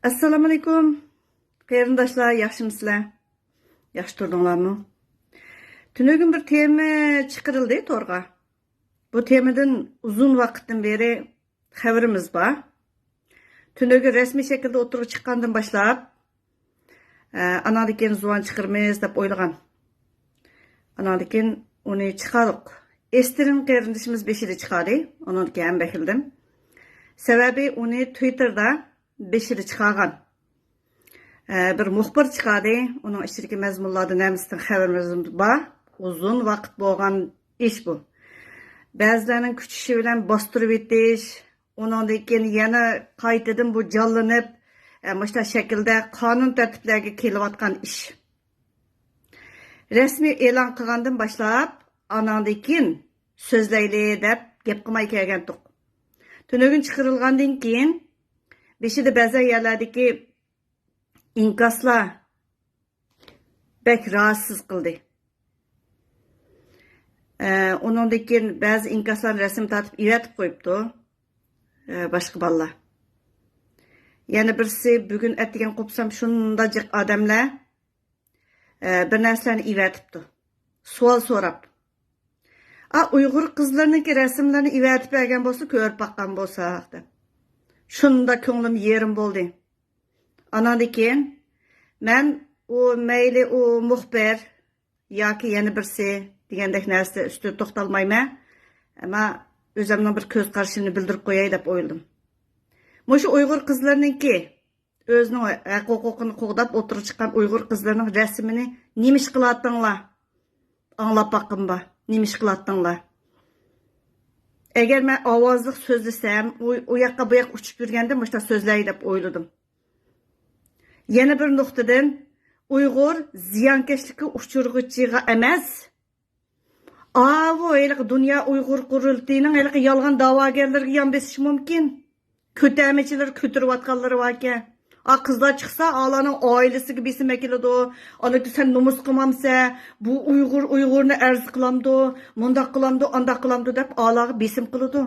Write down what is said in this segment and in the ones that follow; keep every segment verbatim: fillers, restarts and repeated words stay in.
ئەسسالامۇئەلەيكۇم، قېرىنداشلار، ياخشىمۇسىلەر؟ ياخشى تۇردۇڭلارمۇ؟ تۈنۈگۈن بىر تېما چىقىرىلدى تورغا. بۇ تېمىدىن ئۇزۇن ۋاقىتتىن بېرى خەۋىرىمىز بار. تۈنۈگۈن رەسمىي شەكىلدە ئوتتۇرىغا چىققاندىن باشلاپ، ئە، ئاناندىن كېيىن زۇۋان چىقىرىمىز دەپ ئويلىغان. ئاناندىن كېيىن ئۇنى چىقاردۇق. ئېستېرىن قېرىندىشىمىز بېشىدا چىقاردى. ئۇنىڭدىن كېيىن ھەممە بىلدىم. سەۋەبى ئۇنى تۋىتتېردا بېشىدا چىقارغان. ئە، بىر مۇخبىر چىقاردى. ئۇنىڭ ئىچىدىكى مەزمۇنلاردىن ھەممىسىدىن خەۋىرىمىز بار. ئۇزۇن ۋاقىت بولغان ئىش بۇ. بەزىلەرنىڭ كۈچىشى بىلەن باستۇرۇۋېتىش، ئۇنىڭدىن كېيىن يەنە قايتىدىن بۇ جانلىنىپ، ئە، مۇشۇنداق شەكىلدە قانۇن تەرتىپلەرگە كېلىۋاتقان ئىش. رەسمىي ئېلان قىلغاندىن باشلاپ، ئاناندىن كېيىن سۆزلەيلى دەپ گەپ قىلماي كەلگەنتۇق. تۈنۈگۈن چىقىرىلغاندىن كېيىن، بېشىدا بەزى يەرلەردىكى ئىنكاسلار بەك راھەتسىز قىلدى. ئە، ئۇنىڭدىن كېيىن بەزى ئىنكاسلارنى رەسىم تارتىپ ئېۋەتىپ قويۇپتۇ، ئە، باشقا بالىلار. يەنە بىرسى، بۈگۈن ئەتىگەن قوپسام شۇنداق جىق ئادەملەر، ئە، بىر نەرسىلەرنى ئېۋەتىپتۇ. سوئال سوراپ. ئا، ئۇيغۇر قىزلىرىنىڭكى رەسىملىرىنى ئېۋەتىپ بەرگەن بولسا، كۆرۈپ باققان بولساق دەپ. شۇنداق كۆڭلۈم يېرىم بولدى. ئاناندىن كېيىن مەن ئۇ مەيلى ئۇ مۇخبىر ياكى يەنە بىرسى دېگەندەك نەرسە ئۈستىدە توختالمايمەن. ئەمما ئۆزۈمنىڭ بىر كۆز قارىشىمنى بىلدۈرۈپ قوياي دەپ ئويلىدىم. مۇشۇ ئۇيغۇر قىزلىرىنىڭكى ئۆزىنىڭ ھەق ھوقۇقىنى قوغداپ ئولتۇرۇپ چىققان ئۇيغۇر قىزلىرىنىڭ رەسىمىنى نېمە ئىش قىلاتتىڭلار؟ ئاڭلاپ باققىن بار. نېمە ئىش قىلاتتىڭلار؟ ئەگەر مەن ئاۋازلىق سۆزلىسەم، ئۇ، ئۇ ياققا بۇ ياققا ئۇچۇپ يۈرگەندە مۇشۇنداق سۆزلەي دەپ ئويلىدىم. يەنە بىر نۇقتىدىن، ئۇيغۇر زىيانكەشلىككە ئۇچرىغۇچىغا ئەمەس، ئاۋۇ ھېلىقى دۇنيا ئۇيغۇر قۇرۇلتىيىنىڭ ھېلىقى يالغان داۋاگەرلىرىگە يان بېسىشى مۇمكىن. كۆتەرمىچىلەر كۆتۈرۈۋاتقانلىرى باركەن. ئا، قىزلار چىقسا، ئالارنىڭ ئائىلىسىگە بېسىم ئەكېلىدۇ. ئاندىن سەن نومۇس قىلمامسەن؟ بۇ ئۇيغۇر ئۇيغۇرنى ئەرز قىلامدۇ؟ مۇنداق قىلامدۇ، ئانداق قىلامدۇ دەپ ئالارغا بېسىم قىلىدۇ.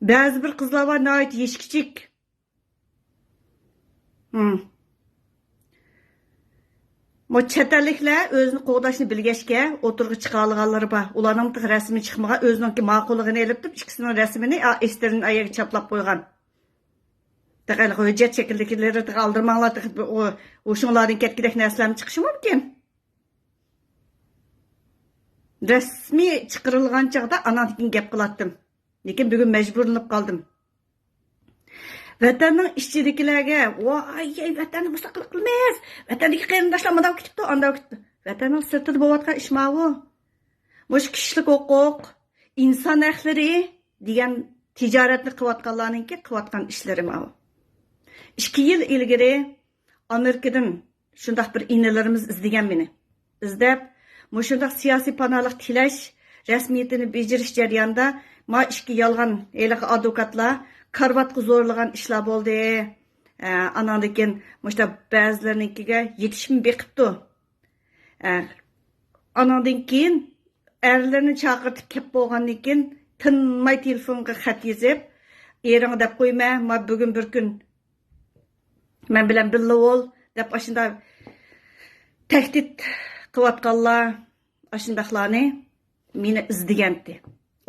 بەزى بىر قىزلار بار، ناھايىتى يېشى كىچىك. ھىم. مۇ چەت ئەللىكلەر ئۆزىنى قوغداشنى بىلگەچكە، ئوتتۇرىغا چىقالىغانلىرى بار. ئۇلارنىڭ تېخى رەسمىي چىقمىغان، ئۆزىنىڭكى ماقۇللۇقىنى ئېلىپ تۇرۇپ، ئىككىسىنىڭ رەسىمىنى، ئا، ئېستېرىن ئايەگە چاپلاپ قويغان. تېخى ھېلىقى ھۆججەت شەكلىدىكىلىرى تېخى ئالدىرىماڭلار، تېخى بۇ، ئۇ، ھوشۇڭلاردىن كەتكۈدەك نەرسىلەرمۇ چىقىشى مۇمكىن. رەسمىي چىقىرىلغان چاغدا ئاناندىن كېيىن گەپ قىلاتتىم. لېكىن بۈگۈن مەجبۇرلىنىپ قالدىم. ۋەتەننىڭ ئىچىدىكىلەرگە، ۋاي، ۋەتەننى مۇستەقىل قىلىمىز، ۋەتەندىكى قېرىنداشلار مۇنداق كېتىپتۇ، ئانداق كېتىپتۇ. ۋەتەننىڭ سىرتىدا بولۇۋاتقان ئىش ماۋۇ. مۇشۇ كىشىلىك ھوقۇق، ئىنسان ھەقلىرى دېگەن تىجارەتنى قىلىۋاتقانلارنىڭكى قىلىۋاتقان ئىشلىرى ماۋۇ. ئىككى يىل ئىلگىرى ئامېرىكىدىن شۇنداق بىر ئىنىلىرىمىز ئىزدىگەن مېنى. ئىزدەپ، مۇشۇنداق سىياسىي پاناھلىق تىلەش رەسمىيىتىنى بېجىرىش جەريانىدا، ما ئىككى يالغان ھېلىقى ئادۋوكاتلار كارىۋاتقا زورلىغان ئىشلار بولدى. ئە، ئاناندىن كېيىن مۇشۇنداق بەزىلىرىنىڭكىگە يېتىشمۇ بېقىپتۇ. ئە، ئاناندىن كېيىن ئەرلىرىنى چاقىرتىپ كەپ بولغاندىن كېيىن تىنماي تېلېفونغا خەت يېزىپ، ئېرىڭ دەپ قويمە، ما بۈگۈن بىر كۈن مەن بىلەن بىللە بول دەپ ئاشۇنداق تەھدىت قىلىۋاتقانلار، ئاشۇنداقلارنى مېنى ئىزدىگەنتى.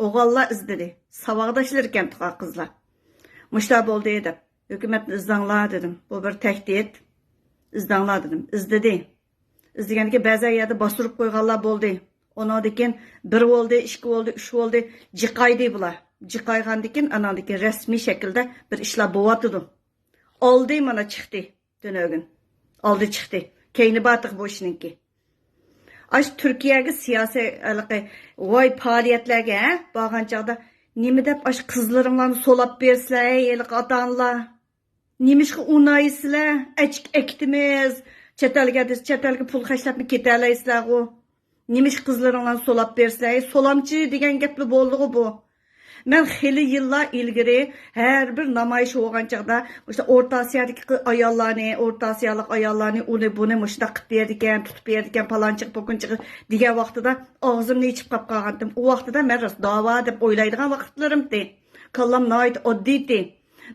ئوغۇللار ئىزدىدى. ساۋاقداشلىرى ئىكەن تۇغا قىزلار. مۇشۇنداق بولدى دەپ. ھۆكۈمەتنى ئىزدەڭلار دېدىم. بۇ بىر تەھدىت. ئىزدەڭلار دېدىم. ئىزدىدى. ئىزدىگەندىكىن بەزى يەردە باستۇرۇپ قويغانلار بولدى. ئۇنىڭدىن كېيىن بىر بولدى، ئىككى بولدى، ئۈچ بولدى. جىقايدى بۇلار. جىقايغاندىن كېيىن ئاناندىن كېيىن رەسمىي شەكىلدە بىر ئىشلار بوۋاتىدۇ. ئالدى مانا چىقتى تۈنۈگۈن. ئالدى چىقتى. كەينى بار تېخى بۇ ئىشنىڭكى. ئاشۇ تۈركىيەگە سىياسىي ھېلىقى ۋاي پائالىيەتلەرگە ھە، بارغان چاغدا نېمە دەپ ئاشۇ قىزلىرىڭلارنى سولاپ بېرىسىلەر، ھەي، ھېلىقى ئاتا-ئانىلار؟ نېمىشقا ئۇنايسىلەر؟ ئەچىك ئەكىتىمىز، چەت ئەلگە دېسە، چەت ئەلگە پۇل خەجلەپمۇ كېتەلەيسىلەرغۇ؟ نېمىشقا قىزلىرىڭلارنى سولاپ بېرىسىلەر؟ ھەي، سولامچى دېگەن گەپلا بولدىغۇ بۇ. مەن خېلى يىللار ئىلگىرى ھەر بىر نامايىش بولغان چاغدا مۇشۇ ئورتا ئاسىيادىكى قى-، ئاياللارنى، ئورتا ئاسىيالىق ئاياللارنى ئۇنى بۇنى مۇشۇنداق قىلىپ بېرىدىكەن، تۇتۇپ بېرىدىكەن، پالانچىغا، پوكۇنچىغا دېگەن ۋاقتىدا ئاغزىمنى ئېچىپ قاپ قالغانتىم. ئۇ ۋاقتىدا مەن راست داۋا دەپ ئويلايدىغان ۋاقىتلىرىمتى. كاللام ناھايىتى ئاددىيتى.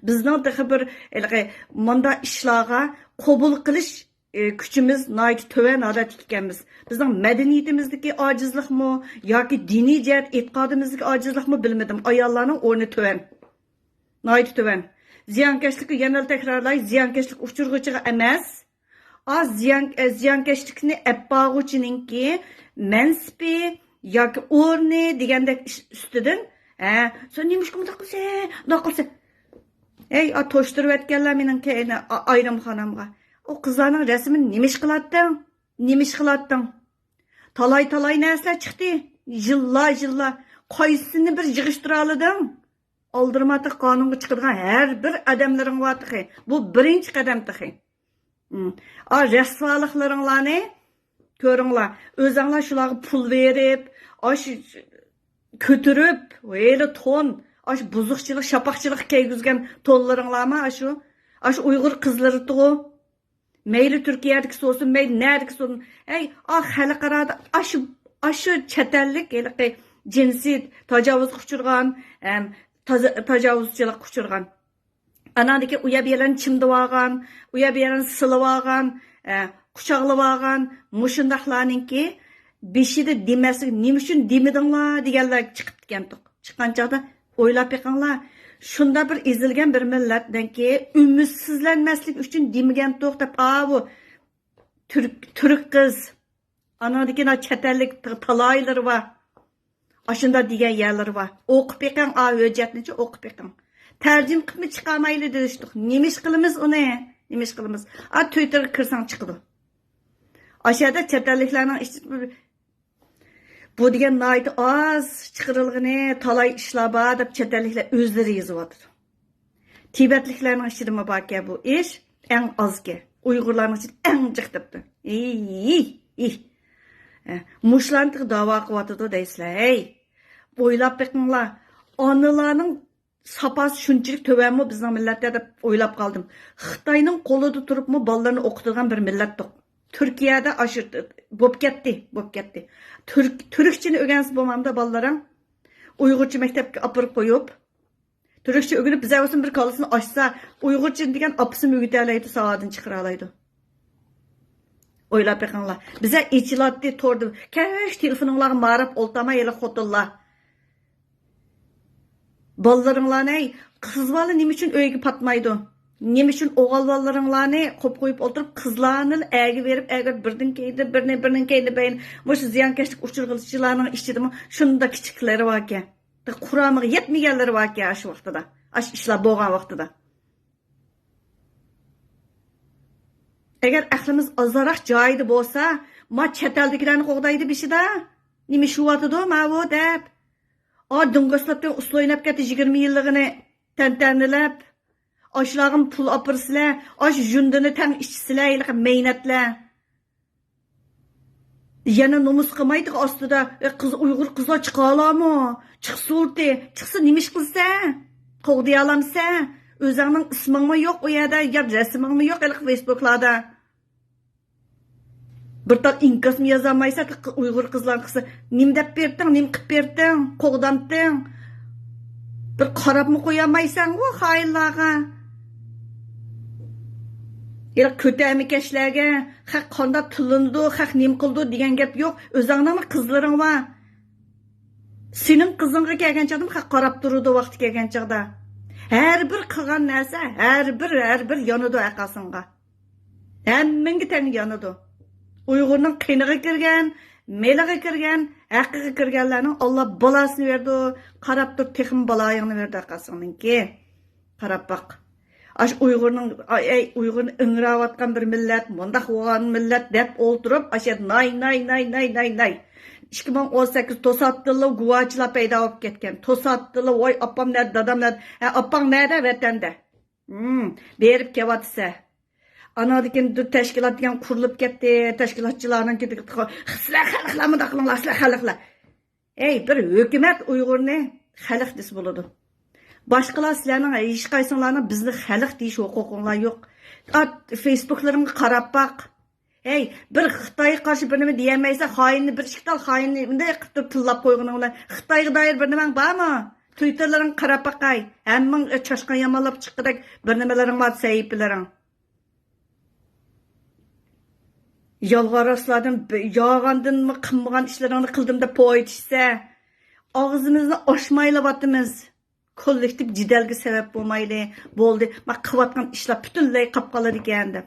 بىزنىڭ تېخى بىر ھېلىقى مۇنداق ئىشلارغا قوبۇل قىلىش، ئى، كۈچىمىز ناھايىتى تۆۋەن ھالەتتە ئىكەنمىز. بىزنىڭ مەدەنىيىتىمىزدىكى ئاجىزلىقمۇ ياكى دىنىي جەھەت ئېتىقادىمىزدىكى ئاجىزلىقمۇ بىلمىدىم. ئاياللارنىڭ ئورنى تۆۋەن. ناھايىتى تۆۋەن. زىيانكەشلىككە يەنە تەكرارلاي، زىيانكەشلىك ئۇچرىغۇچىغا ئەمەس، ئا، زىيان، ئە، زىيانكەشلىكنى ئەپ بارغۇچىنىڭكى مەنسىپى ياكى ئورنى دېگەندەك ئىش ئۈستىدىن، ھە، سەن نېمىشقا مۇنداق قىلىسەن، ئۇنداق قىلىسەن؟ ھەي، ئا، توشتۇرۇۋەتكەنلەر مېنىڭ كەينى، ئا-، ئايرىمخانامغا. ئۇ قىزلارنىڭ رەسىمىنى نېمە ئىش قىلاتتىڭ؟ نېمە ئىش قىلاتتىڭ؟ تالاي-تالاي نەرسىلەر چىقتى. يىللار، يىللار. قايسىسىنى بىر يىغىشتۇرالىدىڭ؟ ئالدىرىماتا قانۇنغا چىقىدىغان ھەر بىر ئادەملىرىڭ بار تېخى. بۇ بىرىنچى قەدەم تېخى. ئا، رەسۋالىقلىرىڭلارنى كۆرۈڭلار. ئۆزۈڭلار شۇلارغا پۇل بېرىپ، ئاشۇ كۆتۈرۈپ، ھېلى تون، ئاشۇ بۇزۇقچىلىق، شاپاقچىلىق كىيگۈزگەن تونلىرىڭلارمۇ ئاشۇ، ئاشۇ ئۇيغۇر قىزلىرىدىغۇ. مەيلى تۈركىيەدىكىسى بولسۇن، مەيلى نەدىكىسى بولسۇن. ئەي، ئا، خەلقئارادا ئاشۇ، ئاشۇ چەت ئەللىك ھېلىقى جىنسىي تاجاۋۇزغا ئۇچرىغان، ئەم، تازا-، تاجاۋۇزچىلىققا ئۇچرىغان. ئاناندىكى ئۇ يەر بۇ يەرلەرنى چىمدىۋالغان، ئۇ يەر بۇ يەرلەرنى سىلىۋالغان، ئە، قۇچاقلىۋالغان، مۇشۇنداقلارنىڭكى بېشىدا دېمەسلىك، نېمە ئۈچۈن دېمىدىڭلار دېگەنلەر چىقىپتىكەنتۇق. چىققان چاغدا ئويلاپ بېقىڭلار، شۇنداق بىر ئېزىلگەن بىر مىللەتنىڭكى ئۈمىدسىزلەنمەسلىك ئۈچۈن دېمىگەنتۇق دەپ، ئاۋۇ تۈرك، تۈرك قىز، ئانىڭدىكى چەت ئەللىك تالايلىرى بار. ئاشۇنداق دېگەن يەرلىرى بار. ئوقۇپ بېقىڭ، ئا ھۆججەتنىچۇ ئوقۇپ بېقىڭ. تەرجىمە قىلىپمۇ چىقارمايلى دېيىشتۇق. نېمە ئىش قىلىمىز ئۇنى؟ نېمە ئىش قىلىمىز؟ ئا تۈۋىتتېرگە كىرسەڭ چىقىدۇ. ئاشۇ يەردە چەت ئەللىكلەرنىڭ ئىچىدە بۇ دېگەن ناھايىتى ئاز چىقىرىلغىنى، تالاي ئىشلار بار دەپ چەت ئەللىكلەر ئۆزلىرى يېزىۋاتىدۇ. تىبەتلىكلەرنىڭ ئىچىدىمۇ باركەن بۇ ئىش، ئەڭ ئازكەن. ئۇيغۇرلارنىڭ ئىچىدە ئەڭ جىق دەپتۇ. ئىي، ئىي، ئىي. ئە، مۇشۇلارنى تېخى داۋا قىلىۋاتىدۇ دەيسىلەر. ھەي، ئويلاپ بېقىڭلار. ئانىلارنىڭ ساپاسى شۇنچىلىك تۆۋەنمۇ بىزنىڭ مىللەتتە دەپ ئويلاپ قالدىم. خىتاينىڭ قولىدا تۇرۇپمۇ بالىلىرىنى ئوقۇتىدىغان بىر مىللەتتۇق. تۈركىيەدە ئاشۇ بوپ كەتتى، بوپ كەتتى. تۈرك، تۈركچىنى ئۆگەنسە بولمامدۇ بالىلىرىڭ؟ ئۇيغۇرچە مەكتەپكە ئاپىرىپ قويۇپ، تۈركچە ئۆگىنىپ، بىزەر بولسۇن بىر كاللىسىنى ئاچسا، ئۇيغۇرچە دېگەن ئاپىسىمۇ ئۆگىتەلەيدۇ، ساۋادىنى چىقىرالايدۇ. ئويلاپ بېقىڭلار. بىزەر ئېچىلاتتى توردا، كەچ تېلېفونۇڭلارغا ماراپ ئولتۇرماي ھېلى خوتۇنلار. بالىلىرىڭلارنى، قىز بالا نېمە ئۈچۈن ئۆيگە پاتمايدۇ؟ نېمە ئۈچۈن ئوغۇل بالىلىرىڭلارنى قويۇپ قويۇپ ئولتۇرۇپ، قىزلارنى ئەگە بېرىپ، ئەگە بېرىپ، بىردىن كېيىن بىرنى، بىرنىڭ كېيىن بىرنى، مۇشۇ زىيانكەشلىك ئۇچرىغۇچىلارنىڭ ئىچىدىمۇ شۇنداق كىچىكلىرى باركەن. قۇرامىغا يەتمىگەنلىرى باركەن ئاشۇ ۋاقتىدا. ئاشۇ ئىشلار بولغان ۋاقتىدا. ئەگەر ئەقلىمىز ئازراق جايىدا بولسا، ما چەت ئەلدىكىلەرنى قوغدايدۇ بېشىدا. نېمە ئىشۋاتىدۇ ماۋۇ دەپ. ئا، دىڭگاسلاپ ئۇسسۇل ئويناپ كەتتى يىگىرمە يىللىقىنى تەنتەنىلەپ. ئاشۇلارغىمۇ پۇل ئاپىرىسىلەر، ئاشۇ ژۇندىنى تەڭ ئىچىسىلەر، ھېلىقى مەينەتلەر. يەنە نومۇس قىلمايدىغۇ ئاستىدا، ئە، قىز، ئۇيغۇر قىزلار چىقالامۇ؟ چىقسۇرتى، چىقسا نېمە ئىش قىلسە؟ قوغدىيالامسە؟ ئۆزۈڭنىڭ ئىسمىڭمۇ يوق ئۇ يەردە، يا رەسىمىڭمۇ يوق ھېلىقى فېيسبۇكلاردا. بىر تال ئىنكاسمۇ يازالمايسەن، ئۇيغۇر قىزلارنىڭ قىزى نېمە دەپ بېرىتتىڭ، نېمە قىلىپ بېرىتتىڭ، قوغدامتىڭ؟ بىر قاراپمۇ قويالمايسەنغۇ خائىنلارغا. ھېلىقى كۆتەرمىكەشلەرگە، خەق قانداق تىللىنىدۇ، خەق نېمە قىلىدۇ دېگەن گەپ يوق. ئۆزۈڭنىڭمۇ قىزلىرىڭ بار. سېنىڭ قىزىڭغا كەلگەن چاغدا خەق قاراپ تۇرىدۇ ۋاقتى كەلگەن چاغدا. ھەر بىر قىلغان نەرسە، ھەر بىر، ھەر بىر يانىدۇ ئەقاسىڭغا. ھەممىڭگە تەڭ يانىدۇ. ئۇيغۇرنىڭ قېنىغا كىرگەن، مېلىغا كىرگەن، ھەققىگە كىرگەنلەرنىڭ ئاللا بالاسىنى بېرىدۇ. قاراپ تۇر، تېخىمۇ بالايىڭنى بېرىدۇ ئەقاسىڭنىڭكى. قاراپ باق. ئاش ئۇيغۇرنىڭ، ئاي، ئەي، ئۇيغۇرنى ئىڭراۋاتقان بىر مىللەت، مۇنداق بولغان مىللەت دەپ ئولتۇرۇپ، ئاشۇ ناي، ناي، ناي، ناي، ناي، ناي. ئىككى مىڭ ئون سەككىز توساتتىنلا گۇۋاچىلار پەيدا بولۇپ كەتكەن. توساتتىنلا، ۋاي، ئاپام نەدە، دادام نەدە؟ ھە، ئاپاڭ نەدە؟ ۋەتەندە. ھىم، بېرىپ كېلىۋاتىسە. ئاناندىن كېيىن بىر تەشكىلات دېگەن قۇرۇلۇپ كەتتى. تەشكىلاتچىلارنىڭ كېتىپ، سىلەر خەلقلەر مۇنداق قىلىڭلار، سىلەر خەلقلەر. ئەي، بىر ھۆكۈمەت ئۇيغۇرنى خەلق دېسە بولىدۇ. باشقىلار سىلەرنىڭ ھېچقايسىڭلارنىڭ بىزنى خەلق دېيىش ھوقۇقۇڭلار يوق. ئات، فېيسبۇكلىرىڭغا قاراپ باق. ھەي، بىر خىتايغا قارشى بىر نېمە دېيەلمەيسەن، خائىننى بىر ئىككى تال خائىننى مۇنداق قىلىپ تۇرۇپ تىللاپ قويغىنىڭ بىلەن خىتايغا دائىر بىر نېمەڭ بارمۇ؟ تويتېرلىرىڭغا قاراپ باقاي. ھەممىڭ چاشقان يامانلاپ چىققۇدەك بىر نېمىلىرىڭ بار، سەھىپىلىرىڭ. يالغان راستلاردىن ب-، يالغاندىنمۇ قىلمىغان ئىشلىرىڭنى قىلدىم دەپ پوۋا ئېيتىشسە، ئاغزىمىزنى ئاچمايلىۋاتىمىز. كوللېكتىپ جېدەلگە سەۋەب بولمايلى. بولدى، ما قىلىۋاتقان ئىشلار پۈتۈنلەي قاپ قالىدىكەن دەپ.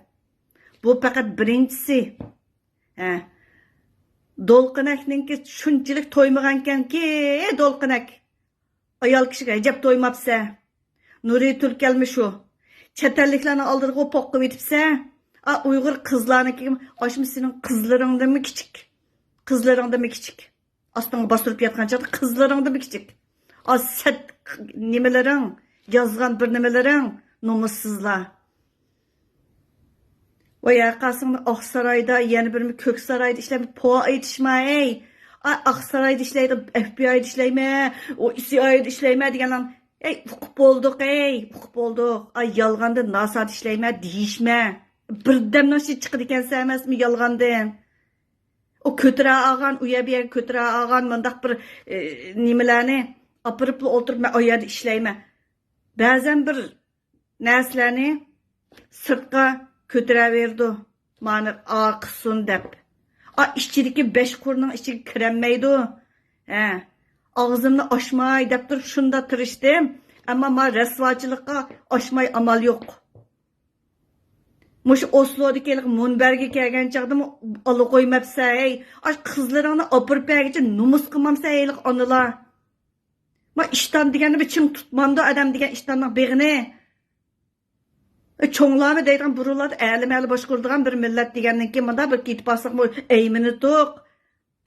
بۇ پەقەت بىرىنچىسى. ھە. دولقۇنەكنىڭكى شۇنچىلىك تويمىغانكەنكى، دولقۇنەك. ئايال كىشىگە ئەجەب تويماپسە. نۇرى تۈركەلمۇ شۇ. چەت ئەللىكلەرنىڭ ئالدىغا پوق قىلىۋېتىپسە. ئا، ئۇيغۇر قىزلارنىڭكى، ئاشۇ سېنىڭ قىزلىرىڭدىنمۇ كىچىك. قىزلىرىڭدىنمۇ كىچىك. ئاستىڭغا باستۇرۇپ ياتقان چاغدا قىزلىرىڭدىنمۇ كىچىك. ئا، سەت نېمىلىرىڭ، يازغان بىر نېمىلىرىڭ، نومۇسسىزلار. ۋاي، ھەرقاسىڭنى ئاقسارايدا، يەنە بىرمۇ كۆكسارايدا ئىشلەپ، پوۋا ئېيتىشما، ھەي! ئا، ئاقسارايدا ئىشلەيدۇ، ئەف بى ئايدا ئىشلەيمەن، ئۇ سى ئاي ئايدا ئىشلەيمەن دېگەنلەر، ھەي، ئۇقۇپ بولدۇق، ھەي، ئۇقۇپ بولدۇق. ئا، يالغاندىن ناسادا ئىشلەيمەن دېيىشمە. بىردەمنىڭ ئىچىدە چىقىدىكەنسەن ئەمەسمۇ يالغاندىن؟ ئۇ كۆتۈرە ئالغان، ئۇ يەر بۇ يەرگە كۆتۈرە ئالغان مۇنداق بىر، ئى، نېمىلەرنى ئاپىرىپلا ئولتۇرۇپ، مەن ئۇ يەردە ئىشلەيمەن. بەزەن بىر نەرسىلەرنى سىرتقا كۆتۈرەۋېرىدۇ. مانا ئاقسۇن دەپ. ئا، ئىچىدىكى بەش قۇرنىڭ ئىچىگە كىرەلمەيدۇ. ھە. ئاغزىمنى ئاچماي دەپ تۇرۇپ شۇنداق تىرىشتىم. ئەمما ما رەسۋاچىلىققا ئاچماي ئامال يوق. مۇشۇ ئوسلودىكى ھېلىقى مۇنبەرگە كەلگەن چاغدىمۇ ئالا قويماپسەن، ھەي. ئاش قىزلىرىڭنى ئاپىرىپ بەرگىچە نومۇس قىلمامسەن، ھېلىقى ئانىلار. ما ئىشتان دېگەننى بىر چىڭ تۇتمامدۇ ئادەم دېگەن ئىشتاننىڭ بېغىنى. چوڭلارمۇ دەيدىغان بۇرۇنلاردا ئەلىم ئەلى باشقۇرىدىغان بىر مىللەت دېگەندىن كېيىن مۇنداق بىر كېتىپ قالساقمۇ ئەيمىنىتۇق.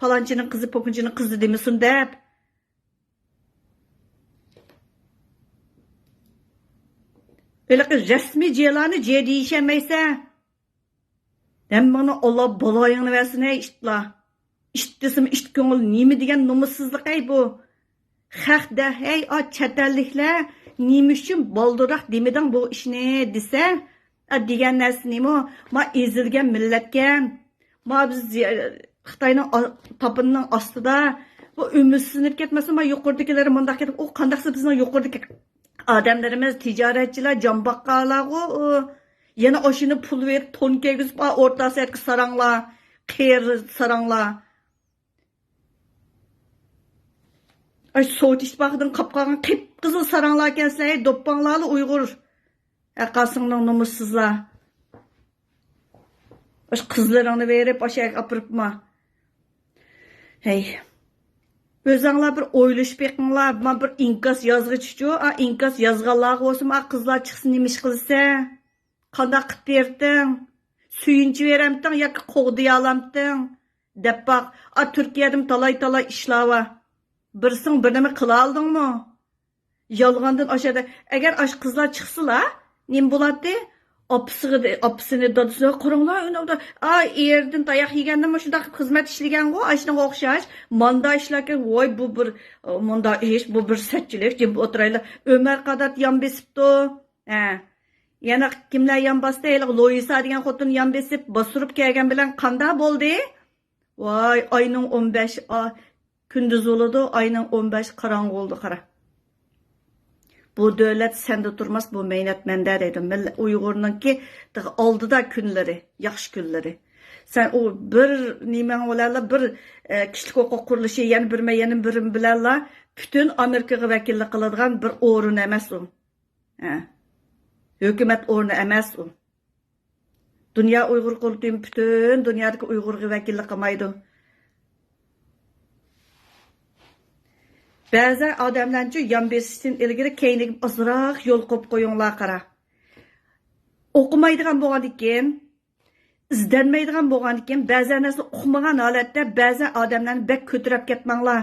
پالانچىنىڭ قىزى، پوكۇنچىنىڭ قىزى دېمىسۇن دەپ. ھېلىقى رەسمىي جېلارنى جې دېيىشەلمەيسەن. ھەممىڭنى ئاللا بالايىڭنى بەرسۇن، ھەي ئىتلار. ئىت دېسىمۇ ئىت كۆڭۈل، نېمە دېگەن نومۇسسىزلىق ھەي بۇ. خەق دە، ھەي، ئا، چەت ئەللىكلەر، نېمە ئۈچۈن بالدۇرراق دېمىدىڭ بۇ ئىشنى دېسە، ئا، دېگەن نەرسە نېمە؟ ما ئېزىلگەن مىللەتكەن. ما بىز يە-، خىتاينىڭ ئا-، تاپىنىنىڭ ئاستىدا. بۇ ئۈمىدسىزلىنىپ كەتمەسمۇ، ما يۇقىرىدىكىلەر مۇنداق كېتىپ، ئۇ قانداقسا بىزنىڭ يۇقىرىدىكى ئادەملىرىمىز، تىجارەتچىلەر، جان باققانلارغۇ، ئۇ يەنە ئاشۇنى پۇل بېرىپ، تون كىيگۈزۈپ، ئا، ئورتا ئەترەتكە ساراڭلار، قېرى ساراڭلار. ئاي، سوۋېت ئىتتىپاقىدىن قاپ قالغان قىپقىزىل ساراڭلاركەنسىلەر، ھەي، دوپپاڭلارلا ئۇيغۇر. ھەرقاسىڭلار نومۇسسىزلار. ئاشۇ قىزلىرىڭنى بېرىپ، ئاشۇ يەرگە ئاپىرىپما. ھەي. ئۆزۈڭلار بىر ئويلىشىپ بېقىڭلار. مانا بىر ئىنكاس يازغىچىچۇ، ئا، ئىنكاس يازغانلارغا بولسىمۇ، ئا، قىزلار چىقسا نېمە ئىش قىلىسەن؟ قانداق قىلىپ بېرىتتىڭ؟ سۆيۈنچ بېرەمتىڭ ياكى قوغدىيالامتىڭ؟ دەپ باق. ئا، تۈركىيەدىمۇ تالاي-تالاي ئىشلار بار. بىرسىڭ بىر نېمە قىلالىدىڭمۇ؟ يالغاندىن ئاشادا. ئەگەر ئاشۇ قىزلار چىقسىلا، نېمە بولاتتى؟ ئاپىسىغا، ئاپىسىنى، دادىسىنى، «قاراڭلار، ئۇنىڭدا، ئا، ئېرىدىن تاياق يېگەندىمۇ شۇنداق خىزمەت ئىشلىگەنغۇ، ئاشۇنىڭغا ئوخشاش. ماندا ئىشلاركەن، ۋاي، بۇ بىر، ماندا ئىش، بۇ بىر سەتچىلىك، جىم ئولتۇرايلى.» ئۆمەر قادات يان بېسىپتۇ. ھە. يەنە كىملەر يان باستى؟ ھېلىقى لويىسا دېگەن خوتۇن يان بېسىپ، باستۇرۇپ كەلگەن بىلەن قاندا بولدى؟ ۋاي، ئاينىڭ ئون بەش، ئا، كۈندۈز بولىدۇ، ئاينىڭ ئون بەش قاراڭغۇ بولىدۇ، قارا. بۇ دۆلەت سەندە تۇرماس، بۇ مەينەت مەندە دەيدۇ. مىللەت ئۇيغۇرنىڭكى تېخى ئالدىدا كۈنلىرى، ياخشى كۈنلىرى. سەن ئۇ بىر نېمەڭ بىلەنلا، بىر، ئە، كىشىلىك ھوقۇق قۇرۇلۇشى، يەنە بىرمە، يەنە بىرمە بىلەنلا پۈتۈن ئامېرىكىغا ۋەكىللىك قىلىدىغان بىر ئورۇن ئەمەس ئۇ. ھە. ھۆكۈمەت ئورنى ئەمەس ئۇ. دۇنيا ئۇيغۇر قۇرۇلتىيىمۇ پۈتۈن دۇنيادىكى ئۇيغۇرغا ۋەكىللىك قىلمايدۇ. بەزى ئادەملەرنىچۇ يان بېسىشتىن ئىلگىرى كەينىگە ئازراق يول قويۇپ قويۇڭلار، قارا. ئوقۇمايدىغان بولغاندىكىن، ئىزدەنمەيدىغان بولغاندىكىن، بەزەن نەرسىنى ئۇقمىغان ھالەتتە بەزەن ئادەملەرنى بەك كۆتۈرەپ كەتمەڭلار.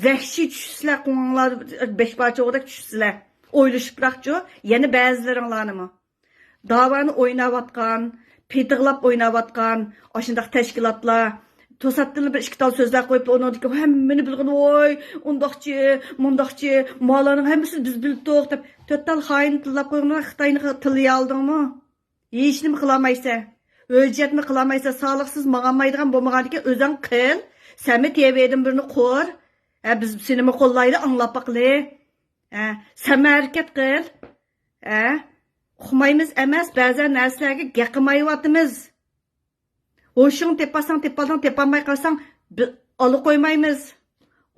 ۋەھشىي چۈشىسىلەر، قوڭۇڭلار بەش پارچە ئوغدەك چۈشىسىلەر. ئويلىشىپراقچۇ، يەنە بەزىلىرىڭلارنىمۇ. داۋانى ئويناۋاتقان، پېتىغلاپ ئويناۋاتقان ئاشۇنداق تەشكىلاتلار توساتتىنلا بىر ئىككى تال سۆزلەر قويۇپ، ئۇنىڭدىكى ھەممىنى بىلگىن، ۋوي، ئۇنداقچى، مۇنداقچى، مالارنىڭ ھەممىسىنى بىز بىلدۇق دەپ، تۆت تال خائىننى تىللاپ قويغىنىڭدا خىتاينى تىللىيالىدىڭمۇ؟ ھېچنېمە قىلالمايسەن. ھۆججەتمۇ قىلالمايسەن. سالىقسىز ماڭالمايدىغان بولمىغاندىكىن ئۆزۈڭ قىل. سەنمۇ تېۋىدىن بىرنى قۇر. ھە، بىز سېنىمۇ قوللايلى، ئاڭلاپ باقىلى. ھە، سەن ھەرىكەت قىل. ھە، ئۇقمايمىز ئەمەس، بەزەن نەرسىلەرگە گەپ قىلمايۋاتىمىز. ھوشۇڭ تېپالساڭ تېپالدىڭ، تېپالماي قالساڭ، بى-، ئالا قويمايمىز.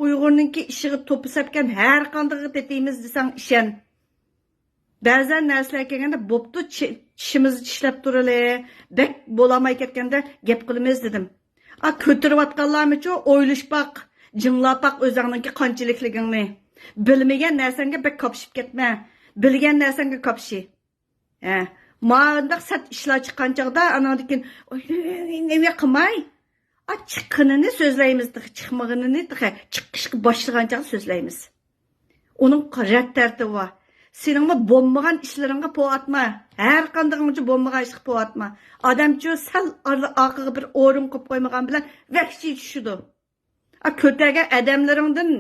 ئۇيغۇرنىڭكى ئىشىغا توپا سەپكەن ھەر قاندىقىغا تېتىيمىز دېسەڭ ئىشەن. بەزەن نەرسىلەر كەلگەندە بوپتۇ، چى-، چىشىمىزنى چىشلەپ تۇرىلى، بەك بولالماي كەتكەندە گەپ قىلىمىز دېدىم. ئا، كۆتۈرۈۋاتقانلارمىچۇ، ئويلىشىپ باق، جىڭلاپ باق ئۆزۈڭنىڭكى قانچىلىكلىكىڭنى. بىلمىگەن نەرسەڭگە بەك كاپشىپ كەتمە. بىلگەن نەرسەڭگە كاپشى. ھە، مانداق سەت ئىشلار چىققان چاغدا، ئاناندىن كېيىن، «ئوي، نېمە قىلماي؟» ئا، چىققىنىنى سۆزلەيمىز تېخى، چىقمىغىنىنى تېخى، چىقىشقا باشلىغان چاغدا سۆزلەيمىز. ئۇنىڭ رەت تەرتىپى بار. سېنىڭمۇ بولمىغان ئىشلىرىڭغا پو ئاتما. ھەر قاندىقىڭچە بولمىغان ئىشقا پو ئاتما. ئادەمچۇ سەل ئار-، ئارقىغا بىر ئورۇن قويۇپ قويمىغان بىلەن ۋەھشىي چۈشىدۇ. ئا، كۆتەرگەن ئادەملىرىڭدىن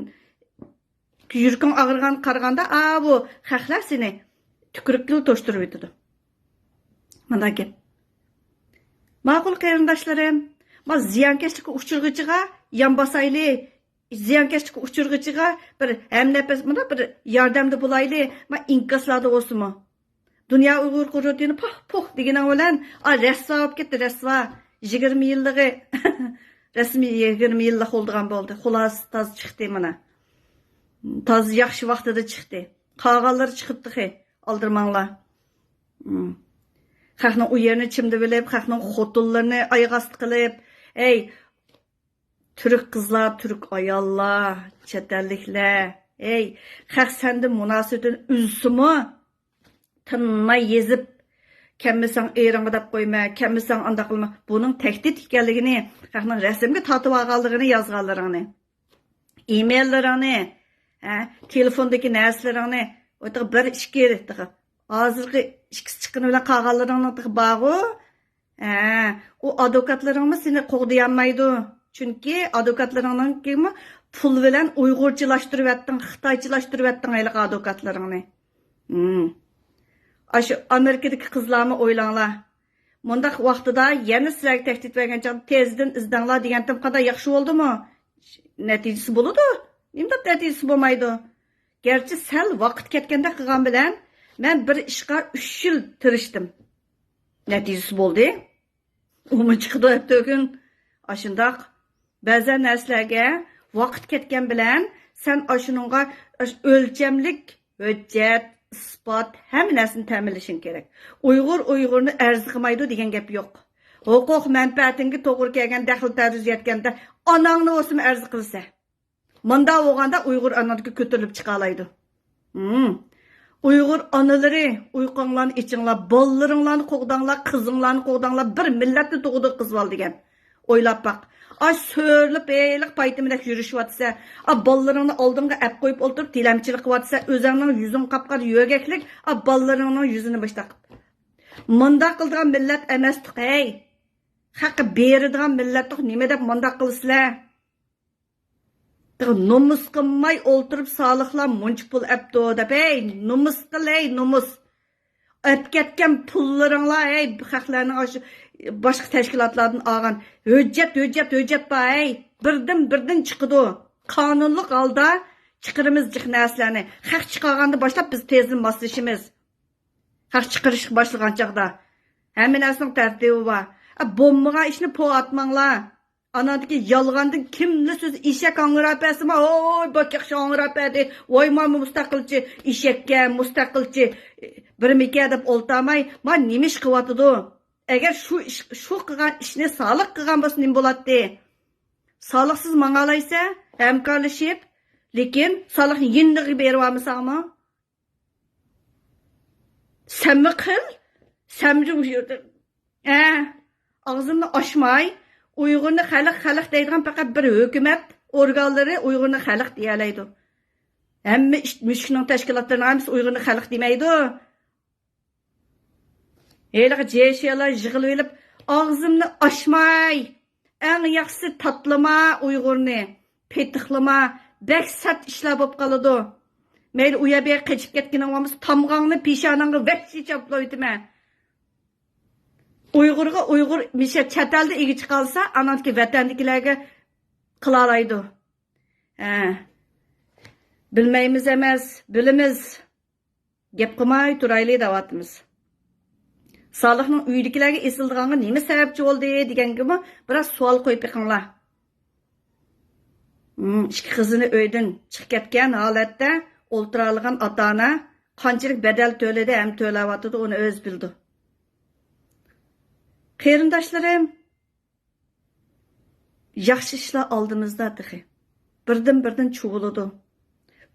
يۈرىكىڭ ئاغرىغان قارىغاندا، ئا، بۇ خەقلەر سېنى تۈكرۈككىلا توشتۇرۇۋېتىدۇ. مانا گەپ. ماقۇل قېرىنداشلىرىم، ما زىيانكەشلىككە ئۇچرىغۇچىغا يان باسايلى، زىيانكەشلىككە ئۇچرىغۇچىغا بىر ھەمنەپەس، مانا بىر ياردەمدە بولايلى، ما ئىنكاسلاردا بولسىمۇ. دۇنيا ئۇيغۇر قۇرۇلتىيىنى پاھ پۇھ دېگىنىڭ بىلەن، ئا، رەسۋا بولۇپ كەتتى، رەسۋا. يىگىرمە يىللىقى، رەسمىي يىگىرمە يىللىق بولىدىغان بولدى. خۇلاسە تازا چىقتى مانا. تازا ياخشى ۋاقتىدا چىقتى. قالغانلىرى چىقىپ تېخى. ئالدىرىماڭلار. مم. خەقنىڭ ئۇ يېرىنى چىمدىۋېلىپ، خەقنىڭ خوتۇنلىرىنى ئاياغ ئاستى قىلىپ، ئەي، تۈرك قىزلار، تۈرك ئاياللار، چەت ئەللىكلەر، ئەي، خەق سەندىن مۇناسىۋىتىنى ئۈزسىمۇ، تىنماي يېزىپ، كەلمىسەڭ ئېرىڭغا دەپ قويما، كەلمىسەڭ ئانداق قىلما. بۇنىڭ تەھدىت ئىكەنلىكىنى، خەقنىڭ رەسىمگە تارتىۋالغانلىقىنى يازغانلىرىڭنى. ئىمېيللىرىڭنى، ھە، تېلېفوندىكى نەرسىلىرىڭنى، ئۇ تېخى بىر ئىككى، تېخى ھازىرقى ئىككىسى چىققىنى بىلەن قالغانلىرىڭنىڭ تېخى بارغۇ. ھە، ئۇ ئادۋوكاتلىرىڭمۇ سېنى قوغدىيالمايدۇ. چۈنكى ئادۋوكاتلىرىڭنىڭكىمۇ پۇل بىلەن ئۇيغۇرچىلاشتۇرۇۋەتتىڭ، خىتايچىلاشتۇرۇۋەتتىڭ ھېلىقى ئادۋوكاتلىرىڭنى. ھىم. ئاشۇ ئامېرىكىدىكى قىزلارمۇ ئويلاڭلار. مۇنداق ۋاقتىدا يەنە سىلەرگە تەھدىت بەرگەن چاغدا تېزدىن ئىزدەڭلار دېگەنتىم قانداق ياخشى بولدىمۇ؟ نەتىجىسى بولىدۇ. نېمىنداق نەتىجىسى بولمايدۇ؟ گەرچە سەل ۋاقىت كەتكەندەك قىلغان بىلەن، مەن بىر ئىشقا ئۈچ يىل تىرىشتىم. نەتىجىسى بولدى. ئۇمۇ چىقىدۇ ھەپتە كۈن. ئاشۇنداق. بەزەن نەرسىلەرگە ۋاقىت كەتكەن بىلەن سەن ئاشۇنىڭغا ئاش-، ئۆلچەملىك ھۆججەت، ئىسپات، ھەممە نەرسىنى تەمىنلىشىڭ كېرەك. ئۇيغۇر ئۇيغۇرنى ئەرز قىلمايدۇ دېگەن گەپ يوق. ھوقۇق مەنپەئەتىڭگە توغرا كەلگەن دەخلى تەرۇز يەتكەندە ئاناڭنى بولسىمۇ ئەرز قىلىسەن. مۇنداق بولغاندا ئۇيغۇر ئانىڭدىكى كۆتۈرۈلۈپ چىقالايدۇ. ھىم. ئۇيغۇر ئانىلىرى، ئۇيقۇڭلارنى ئېچىڭلار، بالىلىرىڭلارنى قوغداڭلار، قىزىڭلارنى قوغداڭلار، بىر مىللەتنى تۇغدۇق قىز بالا دېگەن. ئويلاپ باق. ئاي سۆرىلىپ ھېلىقى پايتىمىدەك يۈرۈشۈۋاتىسەن. ئا بالىلىرىڭنى ئالدىڭغا ئەپ قويۇپ ئولتۇرۇپ تىلەمچىلىك قىلىۋاتىسەن. ئۆزۈڭنىڭ يۈزۈڭ قاپقارا يۆگەكلىك، ئا بالىلىرىڭنىڭ يۈزىنى مۇشتاق. مۇنداق قىلىدىغان مىللەت ئەمەستۇق ھەي. خەققە بېرىدىغان مىللەتتۇق، نېمە دەپ مۇنداق قىلىسىلەر؟ نومۇس قىلماي ئولتۇرۇپ سالىقلار مۇنچە پۇل ئەپتۇ دەپ، ھەي، نومۇس قىل، ھەي، نومۇس. ئەپ كەتكەن پۇللىرىڭلار، ھەي، خەقلەرنىڭ ئاشۇ باشقا تەشكىلاتلاردىن ئالغان ھۆججەت، ھۆججەت، ھۆججەت بار، ھەي، بىردىن، بىردىن چىقىدۇ. قانۇنلۇق ھالدا چىقىرىمىز جىق نەرسىلەرنى. خەق چىقارغاندا باشلاپ بىز تېزدىن ماسلىشىمىز. خەق چىقىرىشقا باشلىغان چاغدا. ھەممە نەرسىنىڭ تەرتىپى بار. ئە، بولمىغان ئىشنى پو ئاتماڭلار. ئاناندىكى يالغاندىن كىملا سۆز ئېشەك ھاڭراپ بەرسىمۇ، ھوي، بەك ياخشى ھاڭراپ بەردى. ۋاي، مانا مۇستەقىلچى ئېشەككە، مۇستەقىلچى بىرمىكە دەپ ئولتۇرماي، ما نېمە ئىش قىلىۋاتىدۇ؟ ئەگەر شۇ ئىش، شۇ قىلغان ئىشنى سالىق قىلغان بولسا نېمە بولاتتى؟ سالىقسىز ماڭالايسەن، ھەمكارلىشىپ، لېكىن سالىقنى يېنىغا بېرىۋالمىساڭمۇ؟ سەنمۇ قىل، سەنمۇ، ھە، ئاغزىمنى ئاچماي، ئۇيغۇرنى خەلق، خەلق دەيدىغان پەقەت بىر ھۆكۈمەت ئورگانلىرى ئۇيغۇرنى خەلق دېيەلەيدۇ. ھەممە ئىش، مۈشۈكنىڭ تەشكىلاتلىرىنىڭ ھەممىسى ئۇيغۇرنى خەلق دېمەيدۇ. ھېلىقى جيېشيەنلار يىغىلىۋېلىپ، ئاغزىمنى ئاچماي، ئەڭ ياخشىسى تاتلىما ئۇيغۇرنى، پېتىقلىما، بەك سەت ئىشلار بولۇپ قالىدۇ. مەيلى ئۇ يەر بۇ يەرگە قېچىپ كەتكىنىڭ بولمىسا، تامغاڭنى پېشاناڭغا ۋەھشىي چاپلاۋېتىمەن. ئۇيغۇرغا ئۇيغۇر مىشە چەت ئەلدە ئىگە چىقالسا، ئاناندىكى ۋەتەندىكىلەرگە قىلالايدۇ. ھە. بىلمەيمىز ئەمەس، بىلىمىز. گەپ قىلماي تۇرايلى دەۋاتىمىز. سالىھنىڭ ئۆيىدىكىلەرگە ئېسىلىدىغانغا نېمە سەۋەبچى بولدى دېگەنگىمۇ بىراز سوئال قويۇپ بېقىڭلار. ھىم، ئىككى قىزىنى ئۆيدىن چىقىپ كەتكەن ھالەتتە ئولتۇرالىغان ئاتا-ئانا قانچىلىك بەدەل تۆلىدى ھەم تۆلەۋاتىدۇ، ئۇنى ئۆزى بىلىدۇ. قېرىنداشلىرىم، ياخشى ئىشلار ئالدىمىزدا تېخى. بىردىن-بىردىن چۇۋۇلىدۇ.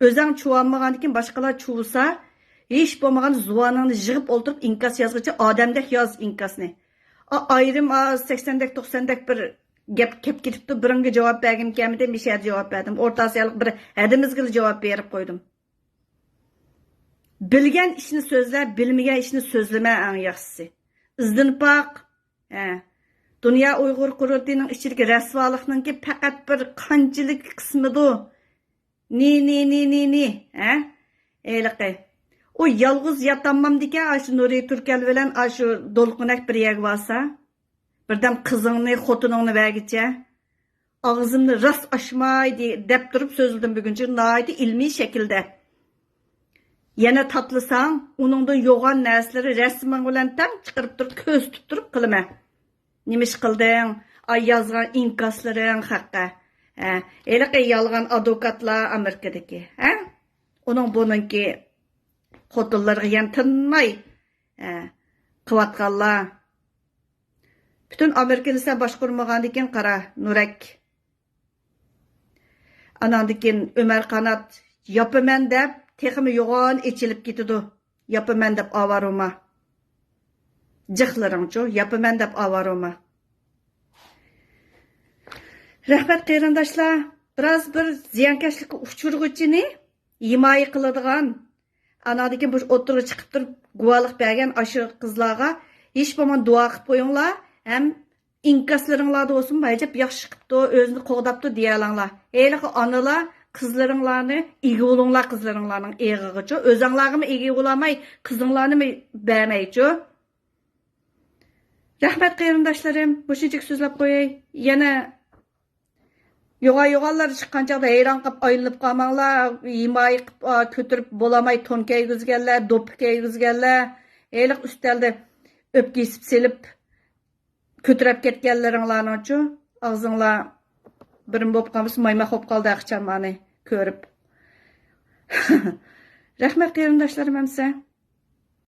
ئۆزەڭ چۇۋالمىغاندىكىن باشقىلار چۇۋۇسا، ھېچ بولمىغاندا زۇۋانىڭنى يىغىپ ئولتۇرۇپ ئىنكاس يازغىچە ئادەمدەك ياز ئىنكاسنى. ئا، ئايرىم، ئا، سەكسەندەك، توقساندەك بىر گەپ كەپ كېتىپتۇ. بىرىڭگە جاۋاب بەرگۈم كەلمىدى، مىشەدە جاۋاب بەردىم. ئورتا ئاسىيالىق بىر ھەدىمىزگىلا جاۋاب بېرىپ قويدۇم. بىلگەن ئىشنى سۆزلە، بىلمىگەن ئىشنى سۆزلىمە، ئەڭ ياخشىسى. ئىزدىنىپ باق. ھە. دۇنيا ئۇيغۇر قۇرۇلتىيىنىڭ ئىچىدىكى رەسۋالىقنىڭكى پەقەت بىر قانچىلىك قىسمىدۇ. نى، نى، نى، نى، نى. ھە؟ ھېلىقى. ئۇ يالغۇز ياتالمامدىكەن، ئاشۇ نۇرى تۈركەل بىلەن ئاشۇ دولقۇنەك بىر يەرگە بارسا. بىردەم قىزىڭنى، خوتۇنۇڭنى بەرگىچە. ئاغزىمنى راست ئاچماي دې-، دەپ تۇرۇپ سۆزلىدىم بۈگۈنچە ناھايىتى ئىلمىي شەكىلدە. يەنە تاتلىساڭ، ئۇنىڭدىن يوغان نەرسىلىرى رەسىمىڭ بىلەن تەڭ چىقىرىپ تۇرۇپ، كۆرسىتىپ تۇرۇپ قىلىمەن. نېمە ئىش قىلدىڭ؟ ئاي يازغان ئىنكاسلىرىڭ خەققە. ھە، ھېلىقى يالغان ئادۋوكاتلار ئامېرىكىدىكى، ھە؟ ئۇنىڭ بۇنىڭكى خوتۇنلىرىغا يەنە تىنماي، ھە، قىلىۋاتقانلار. پۈتۈن ئامېرىكىنى سەن باشقۇرمىغاندىكىن قارا، نۇرەك. ئاناندىكىن ئۆمەر قانات ياپىمەن دەپ تېخىمۇ يوغان ئېچىلىپ كېتىدۇ. ياپىمەن دەپ ئاۋارە بولما. جىقلىرىڭچۇ، ياپىمەن دەپ ئاۋارە بولما. رەھمەت قېرىنداشلار، بىراز بىر زىيانكەشلىككە ئۇچرىغۇچىنى ھىمايە قىلىدىغان، ئاناندىكىن بۇ ئوتتۇرىغا چىقىپ تۇرۇپ گۇۋاھلىق بەرگەن ئاشۇ قىزلارغا ھېچ بولمىغاندا دۇئا قىلىپ قويۇڭلار ھەم ئىنكاسلىرىڭلاردا بولسۇن، ئەجەب ياخشى قىپتۇ، ئۆزىنى قوغداپتۇ دېيەلەڭلار. ھېلىقى ئانىلار، قىزلىرىڭلارنى ئىگە بولۇڭلار، قىزلىرىڭلارنىڭ ئېغىغىچۇ. ئۆزەڭلارغىمۇ ئىگە بولالماي، قىزىڭلارنىمۇ بەرمەيچۇ. رەھمەت قېرىنداشلىرىم، مۇشۇنچىلىك سۆزلەپ قوياي. يەنە يوغان-يوغانلار چىققان چاغدا ھەيران قاپ ئايلىنىپ قالماڭلار، ھىمايە قىپ، ئا، كۆتۈرۈپ بولالماي تون كىيگۈزگەنلەر، دوپپا كىيگۈزگەنلەر، ھېلىقى ئۈستەلدە ئۆپكە يېسىپ سېلىپ كۆتۈرۈپ كەتكەنلىرىڭلارنىڭچۇ، ئاغزىڭلار بىرىم بولۇپ قالمىسۇن، مايماق بولۇپ قالدى ئاخشام ئانى كۆرۈپ. رەھمەت قېرىنداشلىرىم ئەمسە.